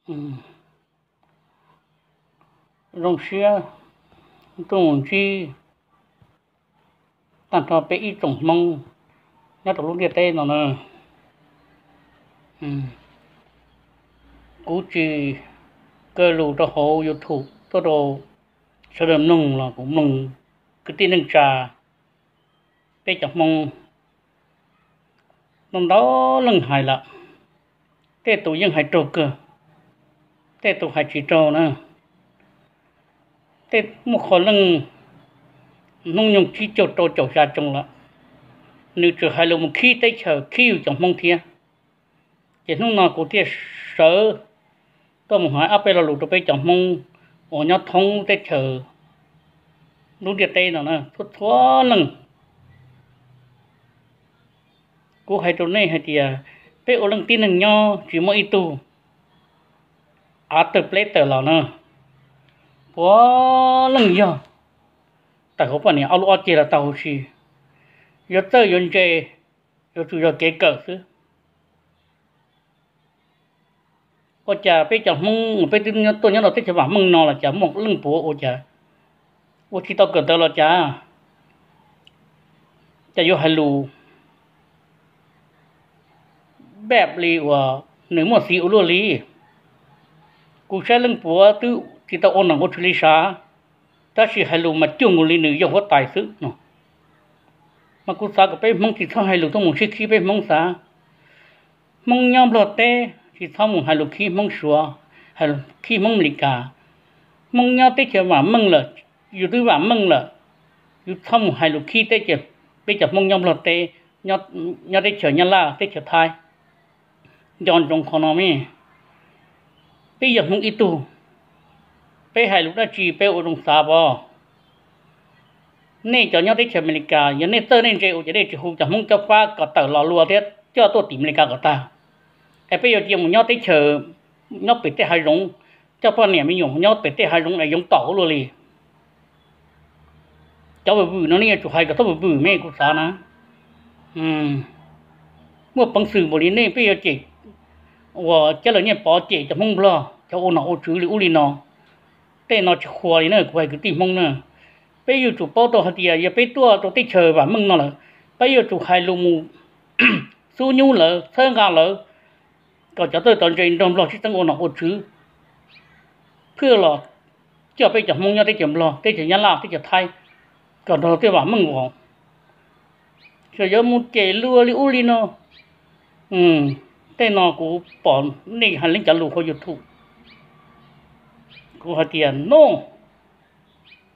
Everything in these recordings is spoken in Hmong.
Zoo siab tuaj mus ntsib tag nrho peb ib tsoom Hmoob nyob rau lub ntiaj teb no na. Kuv tsis kaw lus rau hauv YouTube tuaj rau sawv daws mloog los kuv mloog kwv tij neej tsa peb cov Hmoob ntau ntau leej hais lawm. Tej tus yeej hais raug kawg, tej tus hais tsis raug na. Tej muaj qho leej hnub nyoog tsib caug rau caum xya xyoo lawm, nws tseem hais lus mus khib teb chaws khib yus cov Hmoob thiab. Ces hnub no kuv thiaj sawv tuaj mus hais ob peb lo lus rau peb cov Hmoob uas nyob thoob teb chaws lub ntiaj teb no na, txhua txhua leej. Kuv hais rau nej hais tias peb ua leej tib neeg nyob tsis muaj ib tug av tawg pleb tawm los na. Puav leej yog tawm hauv poj niam ob lub ob ceg los tau huv si. Yuav txawj yuav ntse, yuav tsum yog kev kawm xwb. Ua cas peb cov Hmoob uas peb twb tuaj nyob rau teb chaws vam meej no los cas muaj leej puav ua cas ua tsis tau kawm ntawv los cas, cas yuav hais lus npaj li uas nws muaj xiv ua luaj li. Kuv saib leej puav twb tsis tau ua nom ua tswv li sav, tab sis hais lus mas cuag nkaus li nws yog huab tais xwb no. Mas kuv xav kom peb Hmoob tsis txhob hais lus tuaj mus sib khib peb Hmoob xav. Hmoob nyob Nplog teb tsis txhob mus hais lus khib Hmoob Suav, khib Hmoob Amelikas. Hmoob nyob teb chaws vam meej lawm, yus twb vam meej lawm, yus txhob mus hais lus khib teb chaws, peb cov Hmoob nyob Nplog teb, nyob teb chaws Nyab Laj, teb chaws Thaib. Nco ntsoov qhov no me, peb yog Hmoob ib tug, peb hais lus dab tsi peb ua zoo xav pov. Nej cov nyob teb chaws Amelikas, yog nej txawj nej ntse ua cas nej tsis hu cov Hmoob cob fab kom tawm los lua thiab coj tuaj tim Amelikas kom tag? Es peb yuav cia mus nyob teb chaws, nyob pem tej hav zoov, coj poj niam me nyuam mus nyob pem tej hav zoov es yoov tom ua luaj li. Cov vwm vwm no nej yuav tsum hais kom txhob vwm vwm me kuv xav na. Muaj peev xwm npaum li nej peb yuav cem, uas cab lawv nyiaj pov cem cov Hmoob Nplog cov ua nom ua tswv li ub li no. Tej no tsis qhuas li na kuv hais kwv tij Hmoob na. Peb yuav tsum paub tau hais tias yog peb tuaj rau teb chaws vam meej no lawm, peb yuav tsum hais lus mus xub nyub lawv, txhawb nqa lawv, kom cov txawj txawj ntse nrog Nplog sib txeeb ua nom ua tswv, thiaj los coj peb cov Hmoob nyob teb chaws Nplog, teb chaws Nyab Laj, teb chaws Thaib, kom nrog tej vam meej os. Txawm yuav mus cem luag li ub li no, tej no kuv pom nej hais leej cov lus hauv YouTube, kuv hais tias no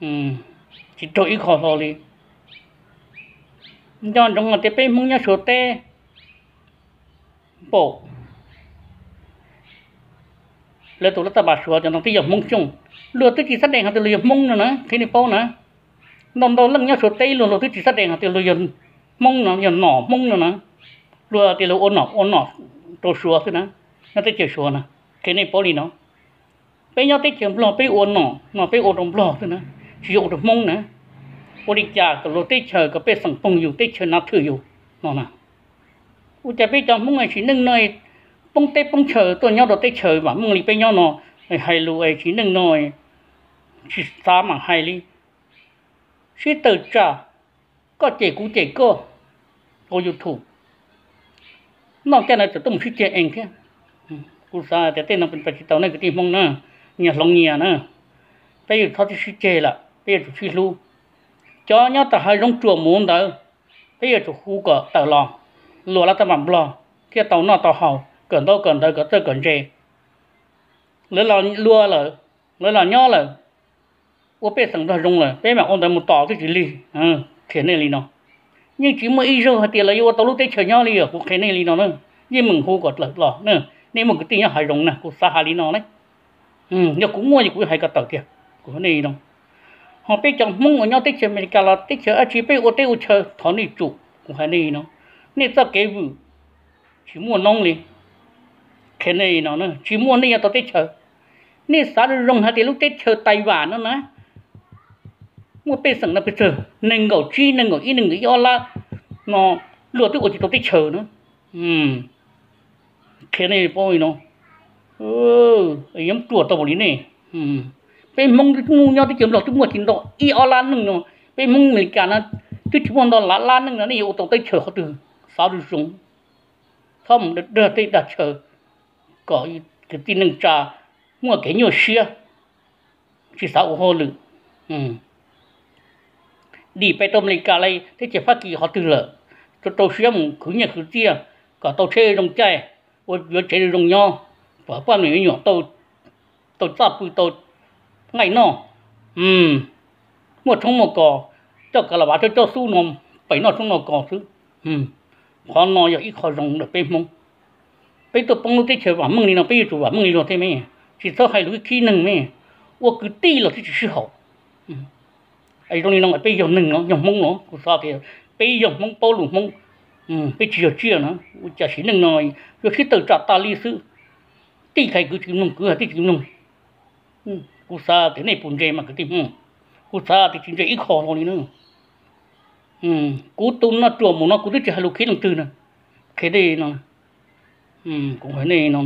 tsis raug ib qho hlo li. Nco ntsoov hais tias peb Hmoob nyob Suav teb npaum lawv tus lab taj npas Suav cov no twb yog Hmoob Xyooj, luag twb tsis xav deev hais tias luag yog Hmoob no na, qhia nej paub na. Ntau ntau leej nyob Suav teb luag luag twb tsis xav deev hais tias luag yog Hmoob no, yog nom Hmoob no na, luag tias luag ua nom ua nom rau Suav xwb na, nyob teb chaws Suav na, qhia nej paub li no. Peb nyob teb chaws Nplog peb ua nom no peb ua rau Nplog xwb na, tsis yog ua rau Hmoob na. Ua li cas kom luag teb chaws kom pej xeem poob yus, teb chaws nav thwm yus no na. Ua cas peb cov Hmoob es tsim neej no poob teb poob chaw tuaj nyob rau teb chaws vam meej li peb nyob no, hais lus es tsim neej no tsis xav mam hais li, sib tawm tsam, koj cem kuv cem koj, ua YouTube noj caj na txawm tuaj mus sib ceg ees thiab. Kuv xav tias tej no pes tsis tau nej kwv tij Hmoob na, nyias hloov nyias na. Peb yuav txhob sib ceg lawm, peb yuav tsum sib hlub. Cov nyob tom hav zoov ruam mus ntawd, peb yuav tsum hu kom tawm los, luag lab taj npas Nplog thiaj tau noj tau haus, kawm ntaub kawm ntawv kom txawj kom ntse. Lawv los lua lawm, lawv los nyob lawm, ua pej xeem Nplog zoo lawm, peb mam ua ntawd mus tom twb tsis lig. Qhia nej li no, yeej tsis muaj ib zaug hais tias lawv yuav ua tau lub teb chaws nyob li os, kuv qhia nej li no na. Yeej meem hu kom tawm los na, nej muaj kwv tij nyob hav zoov na, kuv xav hais li no na. Yog kuv muaj ces kuv hais kom tawm tiag, kuv hais nej li no. Ho peb cov Hmoob uas nyob teb chaws Amelikas los teb chaws dab tsi peb ua teb ua chaw thov nej tsum, kuv hais nej li no. Nej txoj kev vwm tsis muaj noob li. Qhia nej li no, tsis muaj nej yuav tau teb chaws. Nej xav zoo zoo hais tias lub teb chaws Taiwan no na, muaj pej xeem no pes tsawg, nees nkaum tsib, nees nkaum ib, nees nkaum ib ob lab no, luag twb ua tsis tau teb chaws na. Qhia nej paub li no, Yuav ruam tau npaum li nej. Peb Hmoob twb muaj nyob teb chaws Nplog twb muaj tsis ntau ib ob lab neeg no, peb Hmoob Amelikas no twb tsis muaj ntau lab lab neeg no, nej yuav ua tau teb chaws qhov twg? Xav zoo zoo, txhob mus dag tej dag chaw kom kwv tij neej tsa muaj kev nyuaj siab, tsis xav ua hauj lwm. Dim pes rau Amelikas los teb chaws Fab Kis qhov twg lawm, rau rau siab mus khwv nyiaj khwv txiaj kom tau tsheb zoo caij, ua yuav tsev zoo nyob, pab me nyuam tau txaj pw tau nqaij noj, muaj tshoob muaj kos, coj kav las vav coj coj xub no pem noj tshoob noj kos xwb. Qhov no yog ib qho zoo ntawm peb Hmoob. Peb tuaj poob lub teb chaws vam meej li no peb yuav tsum vam meej li luag thiab me, tsis txhob hais lus khib neeg me, ua kwv tij los twb tsis sib haum. Zoo li no peb yog neeg los yog Hmoob los kuv xav tias peb yog Hmoob paub lus Hmoob, peb tsis yog tsiaj no ua cas sim neej no yuav sib tawm tsam tas li xwb. Tij hais kwv tsis mloog, kwv hais tij tsis mloog. Kuv xav tias nej puas ntse mas kwv tij Hmoob, kuv xav tias tsis ntse ib qho hlo li na. Kuv tus noj ruam mus no kuv twb tsis hais lus khib leej twg na, qhia nej no, kuv hais nej no,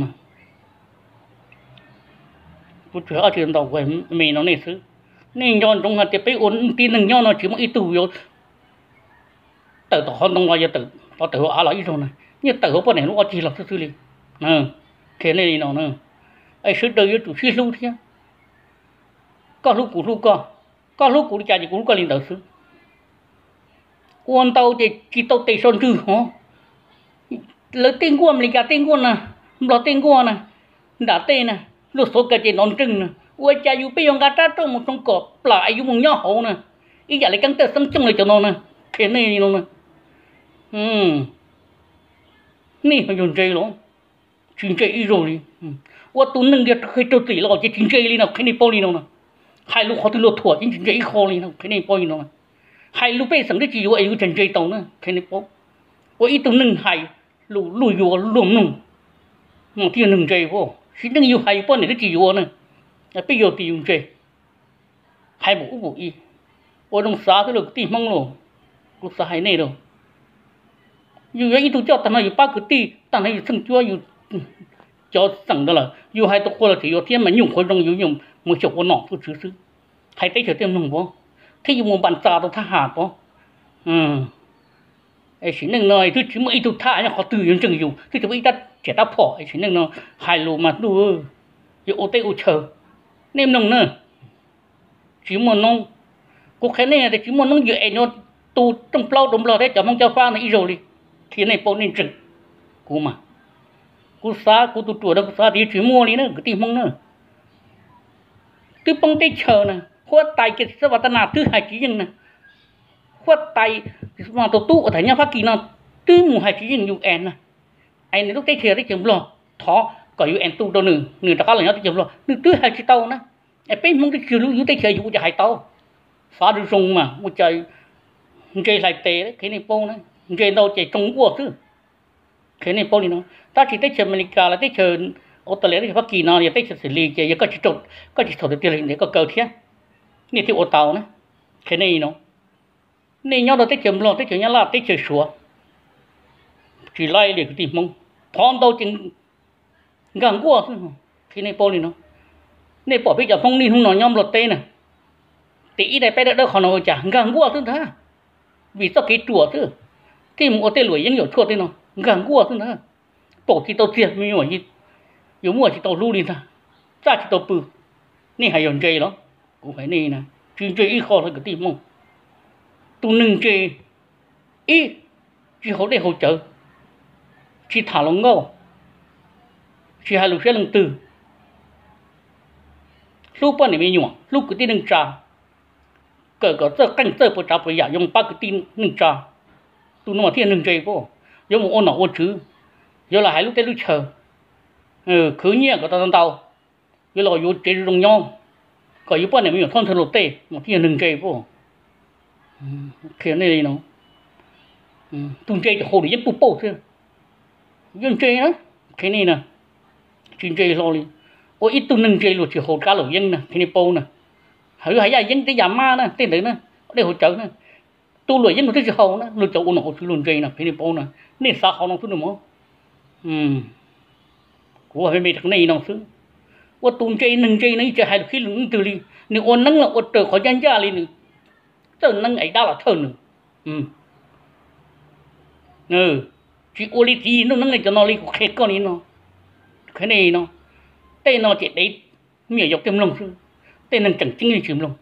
kuv tsuas hais ob tsi ntau kuv me no nej xwb. Nej nco ntsoov hais tias peb ua tib neeg nyob no tsis muaj ib tug yuav tawm tom qhov ntoo los yog tawm hauv av los ib zaug na, yeej tawm hauv poj niam lub ob ceg los xwb xwb li. Qhia nej li no na, es sawv daws yuav tsum sib hlub thiab. Koj hlub kuv hlub koj, koj hlub kuv li cas ces kuv hlub koj li ntawd xwb. Ua ntau ces tsis tau tes so ntswg hov. Lawv tej nkuaj, Amelikas tej nkuaj na, Nplog tej nkuaj na, nram tej na, luag xuav kaw ces nov nreeg na, ua cas yus peb yuav nqa rab rooj mus tsoo kom plam es yus mus nyob hauv na, ib yam li keeb tej xeeb cooj li cov no na. Qhia nej li no na, nej yog ntse los? Tsis ntse ib zaug li. Ua tus neeg yog qhia raug txim los ces tsis ntse li no, qhia nej paub li no na. Hais lus qhov twg luag thuam ces tsis ntse ib qho li no, qhia nej paub li no. Hais lus pej xeem twb tsis yuav es yus tseem ntse tau na, qhia nej paub. Ua ib tug neeg hais lus luag yuav luag mloog, mas thiaj yog neeg ntse as. Sim neej yus hais yus poj niam twb tsis yuav na, peb yuav tias yus ntse. Hais npaum ub npaum i, ua zoo xav xwb lauj kwv tij Hmoob lauj. Kuv xav hais nej lauj, yus yuav ib tug coj tag no yus pab kwv tij, tag no yus txheej cuab yus cov xeem ntawd lawm, yus hais tau qhua los tseem yuav thiab mas nyuj qhuav zoo yus yeej mus xyaum ua nom ua tswv xwb. Hais teb chaws tej mloog pov, thiab yus mus npas txas tau thab ham pov. Sim neej no twb tsis muaj ib tug thab nyob qhov twg yuav ntseeg yus, twb tsis muaj ib rab riam rab phom. Sim neej no hais lus mas ntuj, yuav ua teb ua chaw, nej mloog na. Tsis muaj noob, kuv qhia nej tias tsis muaj noob yus es yuav tu rooj plaub rau Nplog thiab cov Hmoob cob fab no ib zaug li. Qhia nej paub nej ntseeg kuv mas. Kuv xav kuv tus ruam no kuv xav tias yuav tsis muaj li na kwv tij Hmoob na. Twb poob teb chaws na, huab tais kiag xab vas tas nas twb hais tsis yeej na. Huab tais mas tus tub uas tham nyob Fab Kis no twb mus hais tsis yeej U N na. Es nws lub teb chaws yog teb chaws Nplog, thov kom U N tu rau nws, nws rov qab los nyob teb chaws Nplog, nws twb hais tsis tau na. Es peb Hmoob twb tsis lub yus teb chaws yus ua cas hais tau? Xav zoo zoo mas ua cas ntse hlais tes, qhia nej paub na, ntse ntau ces tsoo nkuaj xwb. Qhia nej paub li no, tab sis teb chaws Amelikas los teb chaws Australia, teb chaws Fab Kis no yog teb chaws xws li ces yog koj tsis txhaum tiag tiag li ntes koj kaw thiab, nej thiaj ua tau na. Qhia nej li no, nej nyob rau teb chaws Nplog, teb chaws Nyab Laj, teb chaws Suav, tsis laib li kwv tij Hmoob, qhov ntau ces nkag nkuaj xwb. Qhia nej paub li no, nej pom peb cov Hmoob niaj hnub no nyob Nplog teb na, ces ib daim peb dawb dawb qhov no ua cas nkag nkuaj xwb ntag, vim txoj kev ruam xwb, thiaj mus ua tej luam yeeb yuam tshuaj tej no, nkag nkuaj xwb ntag. Paum tsis tau txiag me nyuam, yuav muaj tsis tau hlub li ntag, txaj tsis tau pw. Nej hais yog ntse los? Kuv hais nej na, tsis ntse ib qho li kwv tij Hmoob. Tus neeg ntse, ib, tsis haus dej haus cawv, tsis tham luag nkauj, tsis hais lus siab leej twg, hlub poj niam me nyuam, hlub kwv tij neej tsa, kawm kom txawj qeej txawj puas tsav puas yam yuav mus pab kwv tij neej tsa. Tus no mas thiaj neeg ntse, yuav mus ua nom ua tswv, yuav los hais lub teb lub chaw, khwv nyiaj kom tau ntau, yuav los yuav tsev zoo nyob, kom yus poj niam me nyuam txhob ntshaw luag tej mas thiaj yog neeg ntse. Qhia nej li no, tus ntse ces haus luam yeeb puj pauj xwb, yuav ntse na. Qhia nej na, tsis ntse hlo li. Ua ib tug neeg ntse luag tsis haus kab luam yeeb na, qhia nej paub na. Hais yaj yeeb tej yam mab na, tej ntawd na, dej haus cawv na, tus luam yeeb luag twb tsis haus na, luag cov ua nom ua tswv luag ntse na, qhia nej paub na. Nej xav qhov no xwb no mas. Kuv me me rau nej no xwb. Ua tus ntse neeg ntse no ib txwm hais lus khib lus twg li, nws ua neeb los ua raws qhov ncaj ncaj li nws, txawj neeb es dab los thawj nws. Tsis ua li txiv Nuj Neeb li cov no li kuv qhia koj li no. Qhia nej no, tej no ces dev, me nyuam yaus thiaj mloog xwb, tej neeg tseem ceeb yeej tsis mloog.